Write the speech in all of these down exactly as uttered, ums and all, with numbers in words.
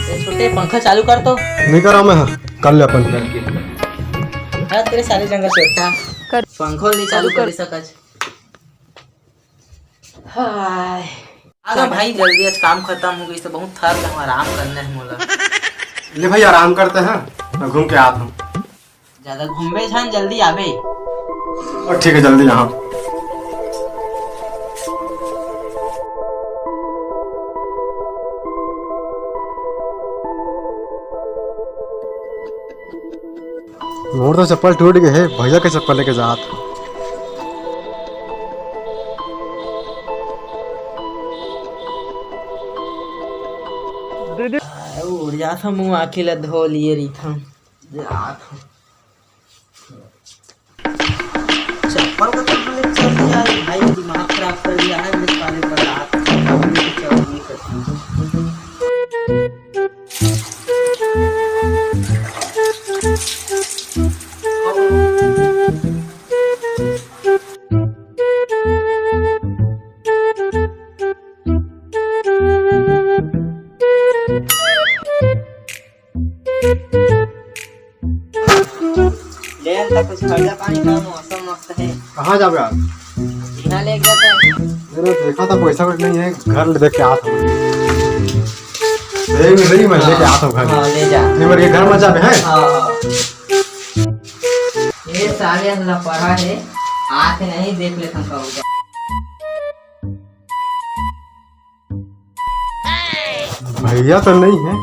ए, छोटे, पंखा चालू कर तो। नहीं करा मैं, हाँ, कर ले अपन। हाँ, तेरे सारे जंगल छोटा। कर। पंखो नहीं चालू कर सकत। हाय। आ गा भाई, जल्दी आज काम खतम हो गइस, तो बहुत थक गे हँव, आराम करना हे मोला। ले भाई, आराम करते हैं, मैं घूम के आत हँव। ज्यादा घूमबे झन, जल्दी आबे। ओ, ठीक है, जल्दी आहा। मोर तो चप्पल टूट गे हे, भैया के चप्पल लेके जात। अरे, उड़ जात हँव, मुँह आँखी ला धो लिए रहिथँव। जात हँव। चप्पल का तो बोले चल दिया, ये भाई दिमाग खराब कर दिया है, ये साले बता, चप्पल लेके चल दिए कसम से। ले अंता, कुछ खर्चा पानी का मौसम मस्त है। कहाँ जाबे आज? यहाँ ले गया था। मेरे देखा था पैसा कुछ नहीं है, घर ले देख के आत हँव। ए, नहीं, मैं लेके आत हँव घर। हाँ, ले जा। नहीं, मेरे घर में जाबे है। हाँ। ये साले हल्ला पड़ा है, आके नहीं देख लेता हूँ। भैया तो नहीं है,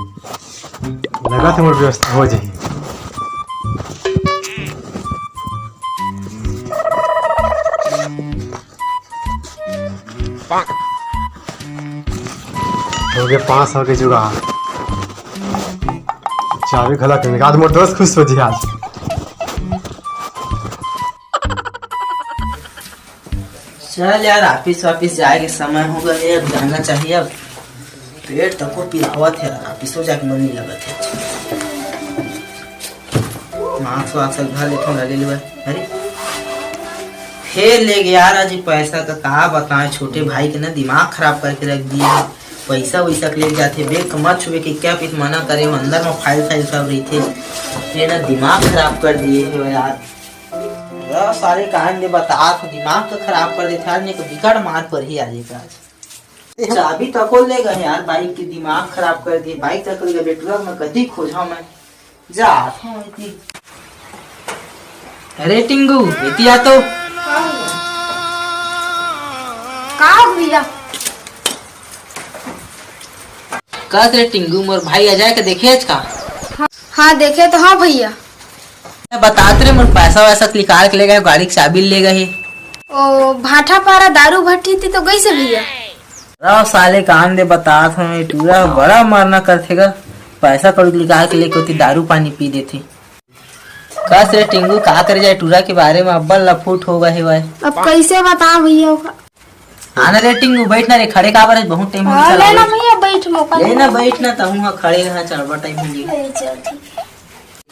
लगा था मोर व्यवस्था हो जाही। हो गए पाँच सौ के जुगाड़। चाबी घला के आज मोर दोस्त खुश हो जी आज। चल यार, ऑफिस वापिस जाए के समय हो गए, अब जाना चाहिए। अब पेट तको पिरावत है यार, ऑफिसो जाके मन नहीं लगत है। मास्क वास्क घला लेथों लगे ले। अरे, फेर ले गया यार, आज पैसा का का बताएं, छोटे भाई के ना दिमाग खराब करके रख दिए। पैसा वैसा के लेके जाथे, बैग के मत छुए के क्या पीत मना करे, अंदर में फाइल फाइल सब रहिथे। ये ना दिमाग खराब कर दिए हे यार। यार, सारे कान दे बता, तो दिमाग तो खराब कर देथे। आज नहीं तो बिकट मार पड़ही आज एक आज। चाबी तको ले गए यार, बाइक के दिमाग खराब कर दिए। बाइक तक ले गए, बेटुआ मैं कति खोजा मैं। जा, हाँ, इतनी। अरे टिंगू, एती आ तो। का हो भैया? कस रे टिंगू, मोर भाई अजय के देखे हस का? हाँ, देखे तो हाँ भैया। मैं बतात रे, मोर पैसा वैसा निकाल के ले गए, गाड़ी के चाबी ले गए। ओ, भाटापारा दारू भट्टी ती तो गइसे भैया? रहो साले, कान दे बतात हँव, ये टूरा बड़ा मरना करथे गा। पैसा कौड़ी निकाल के लेके ओती दारू पानी पी देथे। कस रे टिंगू, का करे जाए, टूरा के बारे में अब्बल लफूट हो गए हे भाई। अब कैसे बताओ भैया ओका? आना रे टिंगू, बैठ ना रे, खड़े काबर हस, बहुत टाइम हो हाँ, गया लेना भैया, बैठ मौका लेना, देना। बैठ ना, तहूँ हा खड़े हा, चढ़बा टाइम हो गया। नहीं, चल ठीक है।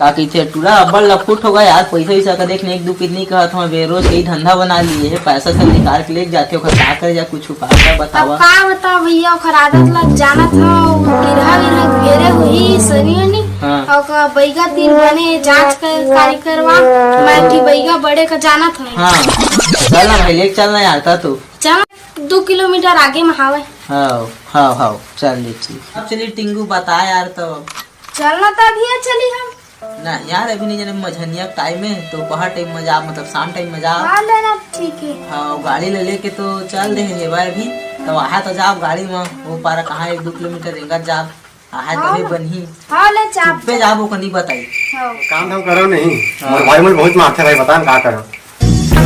का कहिथे टूरा, अब्बल लफूट हो गए यार, पैसा वैसा का देख ने, एक दू किडनी कहत हँव बे, रोज कहीं धंधा बना लिए हे, पैसा सब निकाल के लेके जाथे, ओकर का करे जा, कुछ उपाय का अब बतावा। का बताओ भैया, ओकर आदत लग जानत हव, गिरहा विरहा घेरे हुई सनी वनी, हाँ। और का बैगा तीन बने जांच कर, कारी करवा, मैं ठी बैगा बड़े का जानत हव। हाँ, चल ना भाई, लेके चल ना यार, ता तू। चल, दू किलोमीटर आगे में हावय। हाँ, हाँ, हाँ, चल ले ठीक। अब चली टिंगू, बता यार तब। चलना त अभी चली हम। ना यार, अभी नहीं जाने, मझनिया टाइम है, तो पहर टाइम में जा, मतलब शाम टाइम में जा। हाँ, लेना ठीक है। हाँ, गाड़ी ले लेके तो चल दे है भाई अभी। तो आहा तो जाब गाड़ी म, वो पारा कहाँ एक दो किलोमीटर रेंगत जाब, आहा हाँ। तभी बनही। हाँ, ले चाप। चुप्पे जाब, ओकर नहीं बताई। हाँ। काम धाम करो नहीं। हाँ। मोर भाई मन बहुत मारथे भाई, बता ना का करो।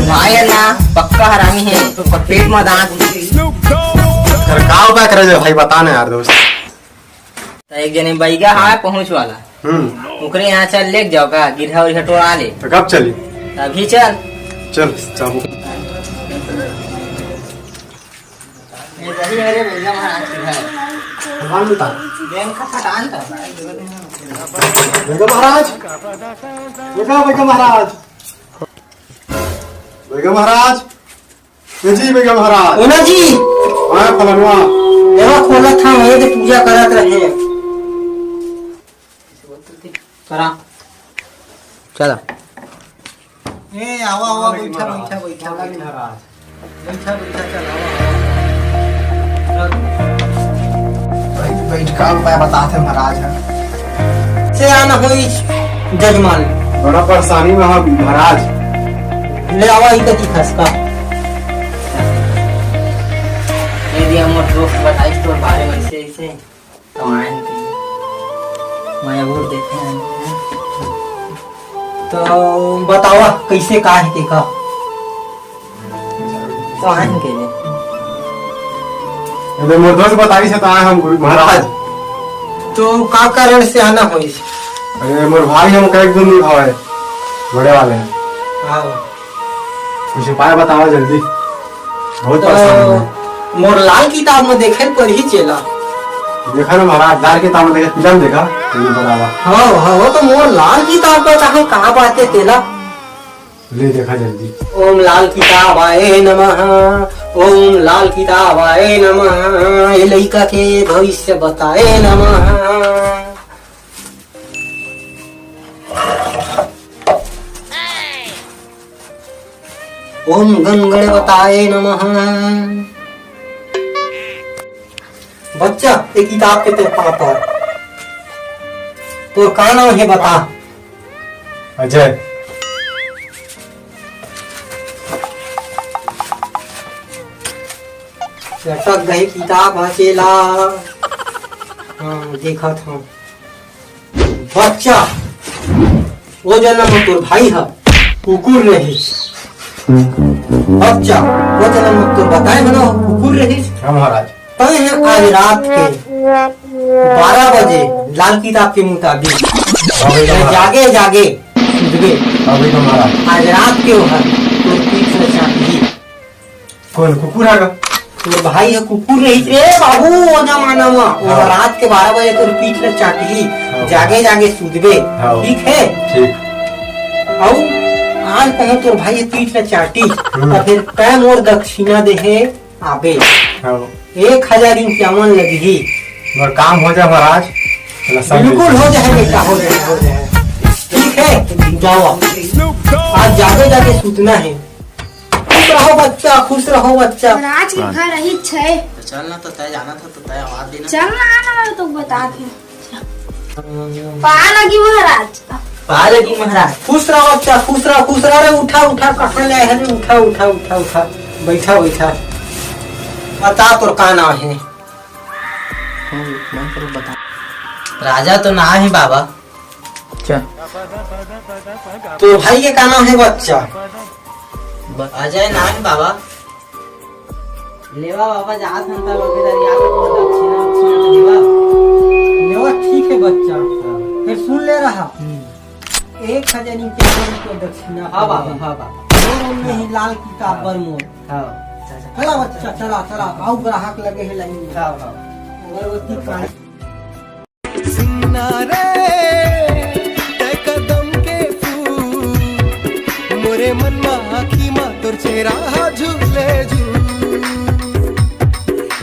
भाई है ना, पक्का हरामी है, तो पेट में दांत। फिर का उपाय करे जाए भाई, बता ना यार दोस्त। तो एक जने बैगा हाय पहुंच वाला। हम्म। ओकरे यहाँ चल, लेके जाओ का, गिरहा उरहा टोरा ले। तो कब चली? अभी चल। चल, चाबू। ये वही है रे, बैगा महाराज की है। भगवान बता। बैंक का फटान था। बैगा महाराज, बैगा, बैगा महाराज, बैगा महाराज, ए जी, बैगा महाराज। ओना जी। हाँ, फलनवा। एवा खोलत हम, ये तो पूजा करत रहे। करा। चला। ए, आवा, आवा, बैठा, बैठा, बैठा, बैठा। बैठा, बैठा, चल, आवा, आवा। बैठ, बैठ, का उपाय बताथे महाराज ह? से आना होई जजमान। बड़ा परेशानी में हम महाराज। ले आवा, ई कति खसका। ये दिया मोर दोस्त बताइस तोर बारे में ऐसे, ऐसे। तो आए हैं कि मैं वो देखे हैं। तो बतावा, कैसे का है तेका? तो आए हैं के लिए। अरे मोर दोस्त बताइस हे तो आए हम गुरु महाराज। तो का कारण से आना होइस? अरे मोर भाई हम कई दिन निभावे, बड़े वाले हैं। हाँ। कुछ उपाय बतावा जल्दी, बहुत तो परेशान हूँ। मोर लाल किताब में देखे पड़ही चेला। देखा ना महाराज, लाल किताब में देखे, फिल्म देखा, फिल्म बतावा। हाँ, हाँ, वो तो मोर लाल किताब का कहा, कहा बात है तेला। ले देखा जल्दी। ओम लाल किताबाय नमः, ओम लाल किताबाय नमः, ये लइका के भविष्य बताए नमः। ओम गण गणपताय नमः। बच्चा, ये किताब के तोर पापा, तोर का नाम है बता? अजय। लटक गए किताब ह चेला। हाँ, देखत हूँ। बच्चा, वो जन्म में तोर भाई ह कुकुर रहिस। बच्चा, वो जन्म में तोर बताए हन कुकुर रहिस। हाँ महाराज। तय ह आज रात के बारह बजे लाल किताब के मुताबिक हाँ भैया महाराज। जागे जागे सुतबे। हाँ भैया महाराज। आज रात के ओहर तोर पीठ ल चाटही। कौन कुकुर आगा? तोर भाई ह कुकुर रहिस रे बाबू, वो जमाना म। वो हाँ। रात के बारह बजे तोर पीठ ल चाटही, हाँ। जागे जागे सुतबे, हाँ। ठीक है? ठीक। अउ आज कहूँ तोर भाई ह पीठ ल चाटिस, हम्म। त फिर तय मोर दक्षिणा देहे आबे। हाँ। एक हजार इक्यावन लगही। मोर काम हो जाए महाराज, चला सब बिल्कुल हो जाए बेटा, हो जाए, हो जाए। ठीक है, जाओ। आज जागे जागे सुतना है। खुश रहो बच्चा, खुश रहो बच्चा। महाराज के घर यही छे। तो चल ना, तो तय जाना था, तो तय आवाज देना। चल ना, आना, मैं तो बता दूँ। पाए लगी महाराज। पाए लगी महाराज। खुश रहो बच्चा, खुश रहो, खुश रहो रे। उठा, उठा, कहाँ ले आए रे? उठा, उठा, उठा, उठा। बैठा, बैठा। बता, तोर का नाम है? हाँ, मैं करो बता। राजा तो ना है बाबा। अच्छा। तोर भाई के का नाम है बच्चा? ब-, अजय नाम है बाबा। लेवा बाबा, जात हन त लोगे दरिया के तो दक्षिणा, दक्षिणा तो लेवा। लेवा, ठीक है बच्चा। हाँ। फिर सुन ले रहा। हम्म। एक हजार इक्यावन रुपया दक्षिणा हाँ बाबा, हाँ बाबा। और उनमें ही लाल किताब बर मोर। हाँ। चला बच्चा, चला, चला। आओ, ग्राहक लगे हैं लाइन में। हाँ, हाँ। अगरबत्ती पानी। सुनना रे, तय कदम के फूल, मोरे मन मा आँखी मा तोर चेहरा हा झूले झूल,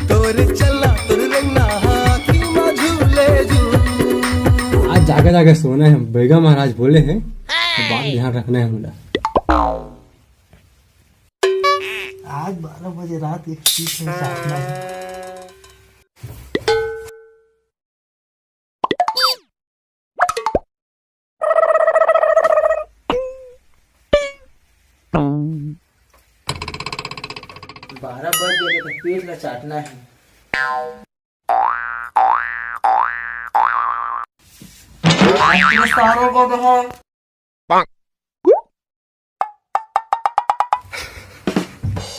तोर चलना तोर रेंगना हा आँखी मा झूले झूल। आज जागे जागे सोना है, बैगा महाराज बोले हैं, तो बात ध्यान रखना है मुला। आज बारह बजे रात एक चीज में साथ में। बारह बज गए, तो पेट ला चाटना है। सारो को तो हो।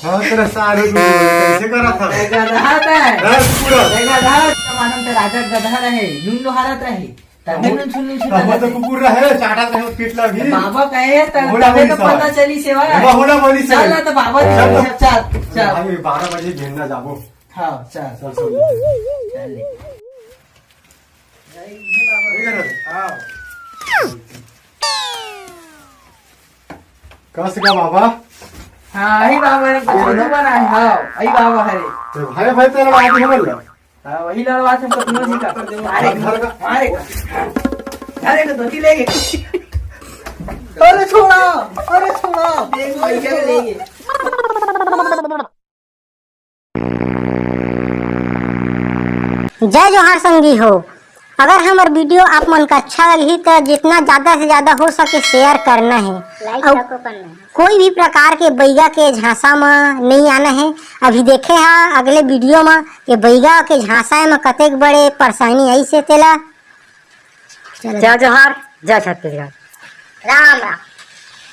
हाँ, तेरा सारे को कैसे करा था? एक गधा था। हाँ, पूरा। एक गधा, जमाना में राजा गधा रहे, नून लोहारत रहे। तबे नून छुन, नून छुन तब तो रहे। कुकुर रहे, चाटा रहे, पेट ला भी। बाबा कहे, तब होला तबे बोली तो सवाल। पता चली सेवा। होला बोली चल सवाल। ना तो बाबा, चल तो। चल, चल, चल। भाई, बारह बजे घेरना जाबो। हाँ, चल। चल, चल। चल ले। हाँ। कस का बाबा? हाँ, अही बाबा है, कुछ तो बना है, हाँ, अही बाबा है। तो भाई, भाई, तेरा बात नहीं बोल रहा। हाँ, वही लड़वा थे, तो तीनों जी का। मारे, मारे का। अरे, तो धोती ले गए। अरे, छोड़ा, अरे, छोड़ा। देख, भैया ले गए। जय जोहार संगी हो, अगर हमर वीडियो आप मन का अच्छा लगही त जितना ज्यादा से ज्यादा हो सके शेयर करना है। Like अउ सबको करना है। कोई भी प्रकार के बइगा के झांसा म नहीं आना है। अभी देखे हा अगले वीडियो म के बइगा के झांसा म कतेक बड़े परेशानी आई से तेला। चलो। जय जोहार, जय छत्तीसगढ़। राम राम।